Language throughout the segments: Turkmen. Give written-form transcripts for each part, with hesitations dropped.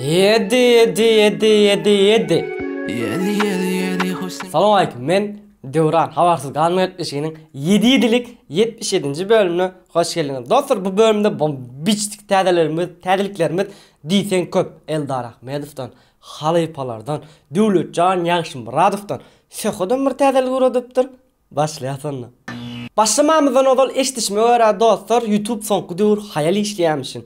Ýedi, ýedi, ýedi, ýedi, ýedi. Ýedi, ýedi, ýedi, husny. Salam aleýkum, men Döwran, Habarsyz galma gepleşiginiň ýedi ýedilik 77-nji bölümine hoş geldiňiz. Dostlar, bu bölümde bombiçdik täzelerimiz, täzeliklerimiz diýseň köp. Eldar Ahmedowdan, halypalardan, Döwletjan Ýagşymyradowdan, Söhbedem bir täzelik ugradypdyr. Başlaýas onda. Başlamamyzdan ozal eşidişime görä dostlar, YouTube soňky döwür haýal işleýärmişin.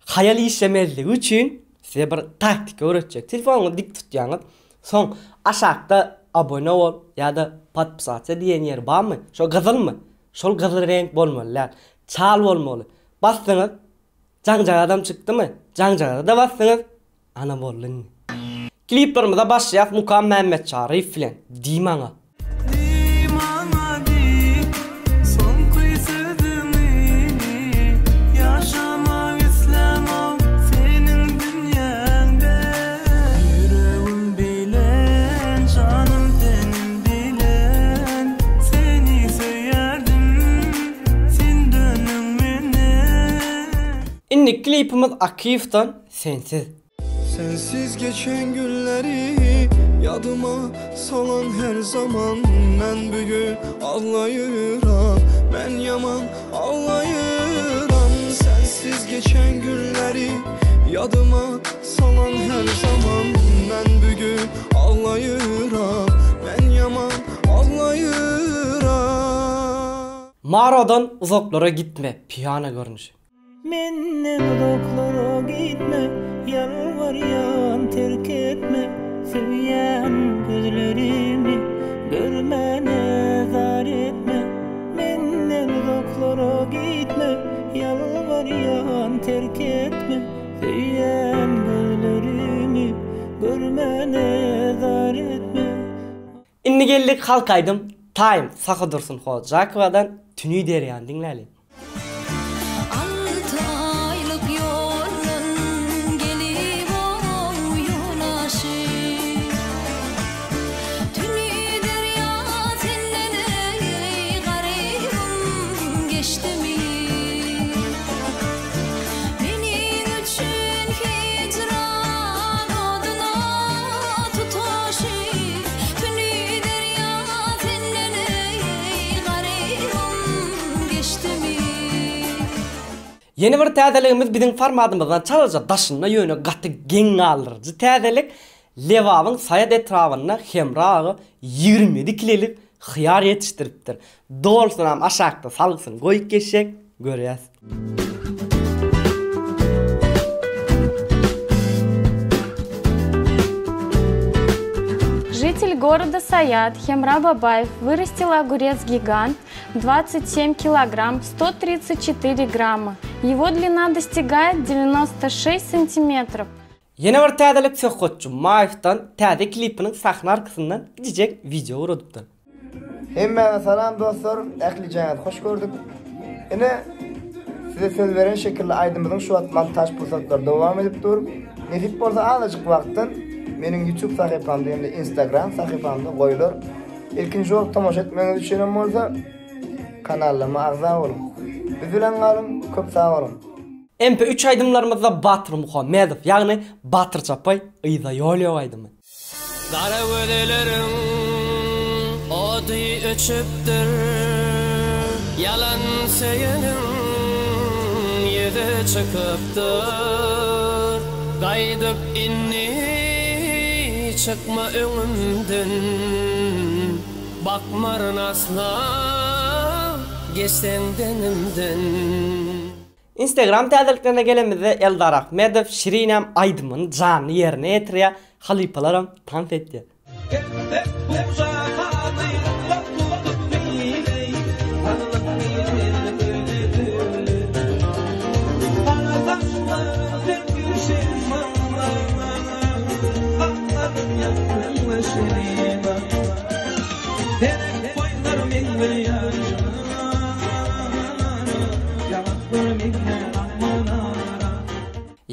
Haýal işlemezligi üçin size bir taktika öwretjek. Telefonyňyzy dik tutýaňyz. Soň aşakda abone bol ýa-da podpisatsa diýen ýer barmy? Şo gyzylmy? Şol gyzyl reňk bolmaly däl. Çal bolmaly. Basdyňyz. Jaňjagazam çykdymy? Jaňjagaza-da basdyňyz. Ana boldy indi. Kliplerimize başlaýas Mukam Mämmetçaryýew bilen Diý maňa. Diý maňa diý soňky sözüňi Ýaşamak islämok seniň dünýäňde Ýüregim bilen janym tenim bilen Seni söýerdim sen dönüň menden. Indiki klipimiz Akyýewden Sensiz. Sensiz geçen günleri yadıma salan her zaman Men bugün ağlayıram, men yaman ağlayıram Sensiz geçen günleri yadıma salan her zaman Men bugün ağlayıram, men yaman ağlayıram Marodan uzaklara gitme piano görnüşi. Menden uzaklara gitme, ýalbarýan terk etme, Söýýän gözlerimi görmäne zar etme. Menden uzaklara gitme, ýalbarýan terk etme, Söýýän gözlerimi görmäne zar etme. Indi geldik halk aýdym time Sahydursun Hojakowadan Tüni derýany diňläliň. Alty aýlyk ýoldan gelip-ow ýol aşyp. Tüni derýa senden eý garybym geçdimi? Meniň üçin hijran oduna tutaşyp, Tüni derýa senden eý garybym geçdimi? Ýene bir täzeligimiz biziň formatymyzdan çalaja daşynda ýöne gaty geň galdyryjy täzelik Lebabyň Saýat etrabynda Hemra aga 27 kilelik hyýar ýetişdiripdir. Dolsunam aşakda salgysyny goýup geçjek, görýäs. Житель города Саят Хемра Бабаев вырастил огурец-гигант 27 килограмм 134 грамма. Его длина достигает 96 сантиметров. Ýene bir täzelik Söhbet Jumaýewden täze klipiniň sahna arkasyndan kiçijek wideo ugradypdyr. Hemmäňe salam dostlar, ählijaňyzy hoş gördük. Ine, size söz beren şekilli aýdymyzyň şu wagt montaž pursatlary dowam edip dur. Nesip bolsa azajyk wagtdan meniň YouTube sahypamda hem-de Instagram sahypamda goýular. Ilkinji bolup tomaşa etmegiňiz üçinem bolsa kanalyma agza boluň. Biz bilen galyň, köp sag boluň. MP üç aýdymlarymyzda Batyr Muhammedow, ýagny Batyr Çapaý Yza ýol ýok aýdymy. Gara gözleriň ody öçüpdir, Ýalan söýeniň ýüzi çykypdyr. Gaýdyp indi çykma öňümden, Bakmaryn asla geçseň deňimden. Instagram täzeliklerine gelenimizde Eldar Ahmedow Şirinem aýdymyny janly ýerine ýetirýär, halypalaram tans etýär.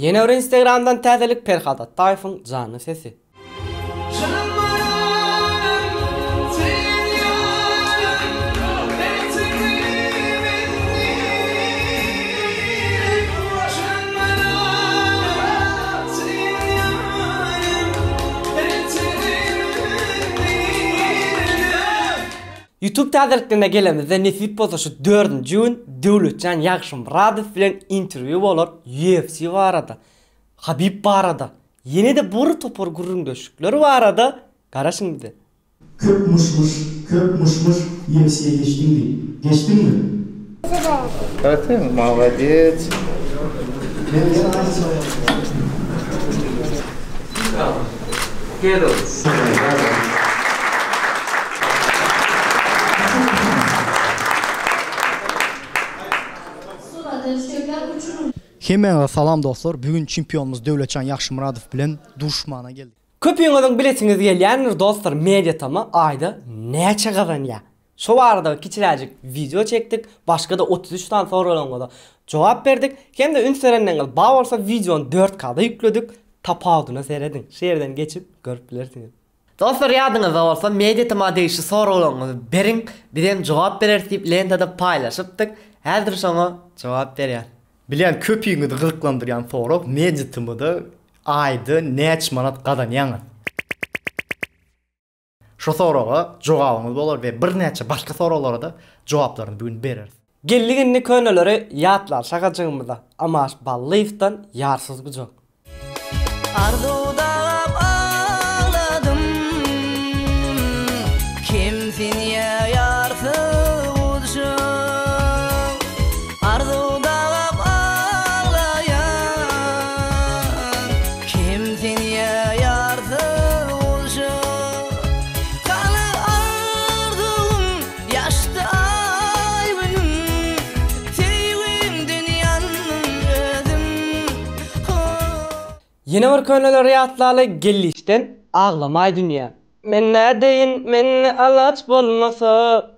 Ýene bir Instagramdan täzelik Perhat Atdaýewiň janly sesi. Youtube täzeliklerine gelemizde nesip bolsa şu dördünji gün Döwletjan Ýagşymyradow bilen interwýu bolar UFC barada, Habib barada, ýene-de bir topar gürrüňdeşlikler barada garaşyň bize. Köp myş-myş, köp myş-myş UFC-e geçdiň diýip. Geçdiňmi? Gaty molodec. Hemmäňize salam dostlar, bu gün çempionymyz Döwletjan Ýagşymyradow bilen duşmana geldik. Köpüňiziň bilesiňiz gelýändir dostlar Mediatama aýda näçe gazanýar? Şo barada kiçiräjik wideo çekdik, başga-da 33 sany soraglaryňyza jogap berdik. Hem-de üns berenleriňiz bar bolsa wideony 4 K-da ýükledik, tapawudyna serediň. Şu ýerden geçip görüp bilersiňiz. Dostlar ýadyňyzda bolsa Mediatama degişli soraglaryňyzy beriň, bizem jogap bereris diýip lentada paýlaşypdyk. Häzir şoňa jogap berýäs. Bilýän köpüňizi gyzyklandyrýan sorag Mediatmda aýda näçe manat gazanýaňyz? Şo soraga jogabyňyz bolar we birnäçe başga soraglara-da jogaplaryny bu gün bereris. Geldik indi köneleri ýatlar şagajygymyza Amaş Ballyýewden Ýarsyz gujak. Arzuwdagam agladym Kemsinýä ýarsyz gujak Arzuwdagam aglaýan Kemsinýä ýarsyz gujak Hany arzuwym ýaşdy aý-günüm Söýgimden ýandym özüm Ýene bir köneleri ýatlaly Gellişden Aglamaý dünýä. Men nädeýin mende alaç bolmasa.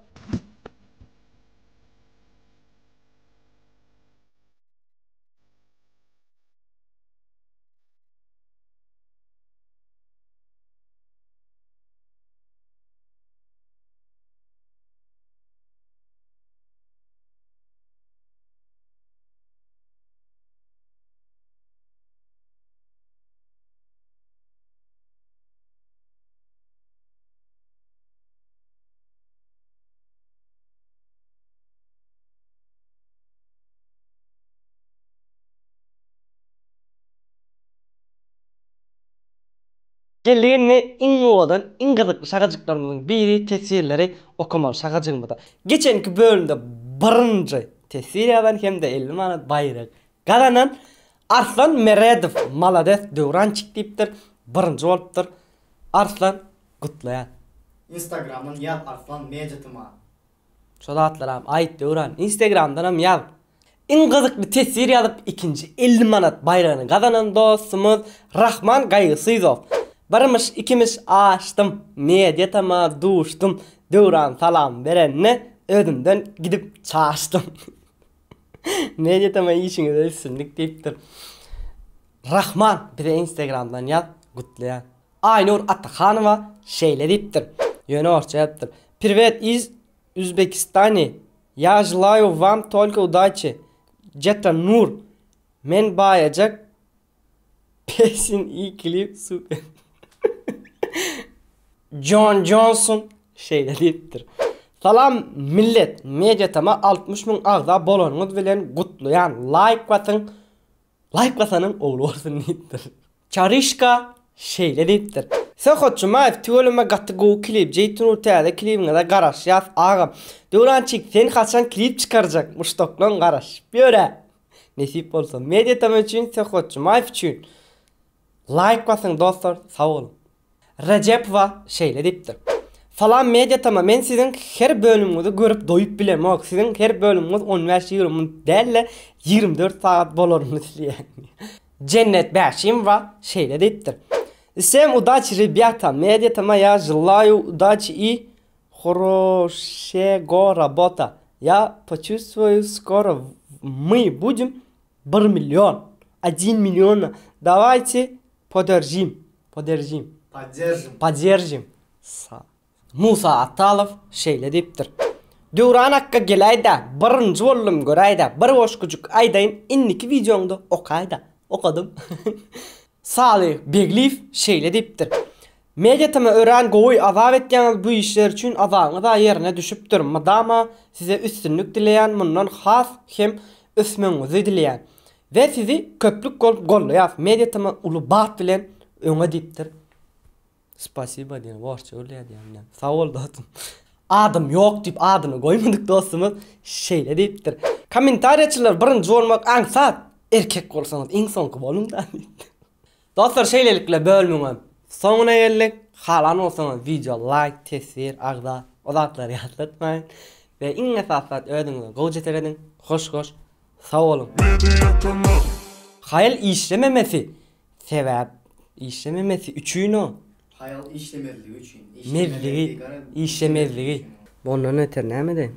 Geldik indi iň owadan, iň gyzykly şagajyklarymyzyň biri teswirleri okamaly şagajygymyza. Geçenki bölümde birinji teswir ýazan hem-de 50 manat baýrak gazanan Arslan Meredow malades Döwrançik diýipdir. Birinji bolupdyr. Arslan gutlaýan. Instagramdan ýaz Arslan Media tma. Şo zatlaram aýt Döwran. Instagramdanam ýaz. Iň gyzykly teswir ýazyp ikinji 50 manat baýragyny gazanan dostumyz Rahman Gaýgysyzow. Birmiş ikimiş açdym media tama duşdum Döwran salam berende özümden gidip çaşdym. Media tama işiňizde üstünlik diýipdir. Rahman bize instagramdan ýaz gutlaýan. Aýnur Atahanowa şeýle diýipdir, ýöne orsça ýazypdyr, Privet iz Uzbekistani, ýa želaýu wam tolko udaçi, Jeta Nur, men baýajak pesin i klip super. Jon Jonson şeýle diýipdir, Salam millet, Mediatama 60 müň agza bolanyňyz bilen gutlaýan, laýk basyň, Laýk basanyň ogly bolsun diýipdir. Çaryşka şeýle diýipdir. Söhbet Jumaýew tüweleme gaty gowy klip Jeýtunur täze klibiňize garaşýas agam. Döwrançik sen haçan klip çykarjak muşdaklaň garaşyp ýörä. Nesip bolsa Media tm üçin Söhbet Jumaýew üçin laýk basyň dostlar sag boluň. Rejepowa şeýle diýipdir. Salam Media TM men siziň her bölümiňizi görüp doýup bilemok siziň her bölümiňiz on bäş ýigrimi minut dälde 24 sagat bolaryny isleýän. Jennet Bäşimowa şeýle diýipdir. Wsem udaçi rebýata Media TM ýa želaýu udaçi i horoşego rabota ýa poçustwoýu skoro my budem bir million odin milliona dawayte Poderžim. Poderžim. Podderžim. Podderžim. Sa. Musa Atalow şeýle diýipdir. Döwran akga geläýdä, birinji boldum göräýdä, bir goşgujyk aýdaýyn indiki wideoňda okaýda. Okadym. Salyh Begliýew şeýle diýipdir. Media-TM örän gowy azap etýäňiz bu işler üçin azabyňyza ýerine düşüpdir mydama size üstünlik dileýän mundan has hem ösmegiňizi dileýän we sizi köplük bolup gollaýas Media-TM uly bat bilen öňe diýipdir. Spasiba diýen orsça gürleýär diýen. Sag bol dostum. Adym ýok diýip adyny goýmadyk dostumyz şeýle diýipdir. Kommentariýaçylar birinji bolmak aňsat, erkek bolsaňyz iň soňky boluň-da diýipdir. Dostlar şeýlelikle bölümiňem soňuna geldik. Halan bolsaňyz wideo laýk, teswir, agza o zatlary ýatlatmaýyn. We iň esasy zat özüňize gowja serediň. Hoş hoş sag boluň. Haýal işlememesi Sebäp işlememesi üçin o. Haýal işlemezligi üçin. Mezligi, işlemezligi. Ondan öter näme edeýin?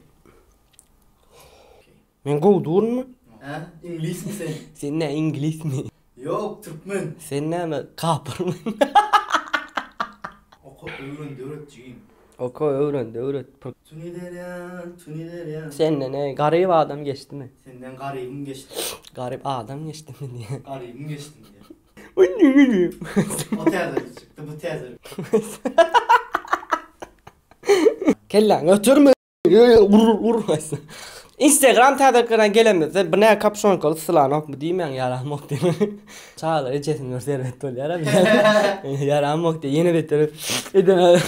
Men gowy durunmy? Hä? Iňlismi sen? Sen nä iňlismi? Ýok, türkmen. Sen näme kapyrmy? Oka, öwren, döret jigim. Oka, öwren, döwret. Tüni derýa, tüni derýa. Senden eý garyp adam geçdimi? Senden garybym geçdi. Garyp adam geçdimi diýýän. Garybym geçdi diýýän. O täzelik çykdy, bu täzelik. Kelläňi ötürme. Ur ur. Instagram täzeliklerine gelemizde bu nä kapşonkaly sylanokmy diýmäň ýaramok diýip. Çagalar ejesini görse erbet bolýar a Ýaramok diýip ýene beter eden.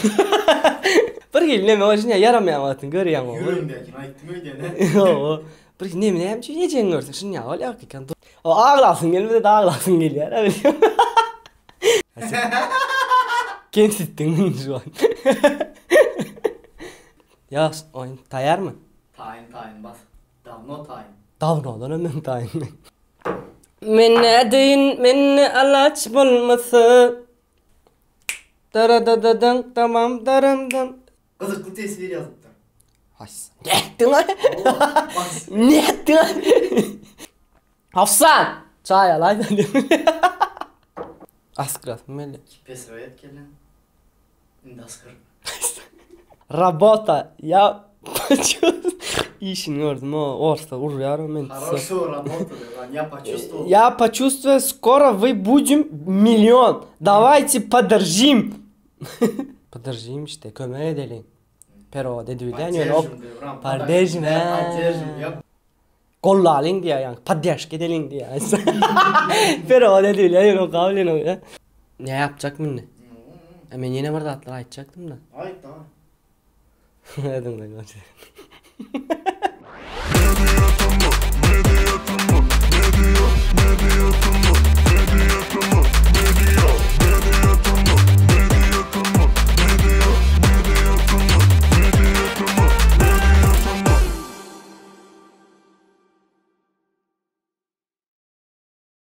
Bir hili neme bolşun ýa ýaramaýan wagtyny görýäň o. Ýüregiňdäkini aýtdym öýdýän hä. Hawa. Bir hili neme näme üçin ejeňi görseň şunýa bolýar hakykan. O aglasyň gelmese-de aglasyň gelýär a bilýän. Kemsitdiň meni şu wagt. Ýagşy oýun taýarmy? Taýyn taýyn bas. Dawno taýyn. Dawnodan hem öň taýyn men. Men nädeýin mende alaç bolmasa Daradadadan tamam daramdam. Gyzykly teswir ýazypdyr. Hass. Nätdiň-aý? Nätdiň-aý? Hafsan! Çaý alaý-da diýip. Asgyrasym geldi. Pesräk et kellen. Indi asgyr. Rabota ýa Işini gördüm o orslar urýar o men. Хорошо работали, Вань, я почувствовал. Я почувствую, скоро вы будем миллион. Давайте поддержим. Поддержим işte, kömek edeliň. Perowat edibilýän ýöne ok. Поддержим, Поддержим, ýa. Gollalyň diýýär ýaňky, podderžka edeliň diýýär. Perowat edibilýän ýöne okap bilenok ýa. Näme ýapjak mindi? E men ýene bir zatlar aýtjakdym-da. Aýt daway. Özüňden görjek.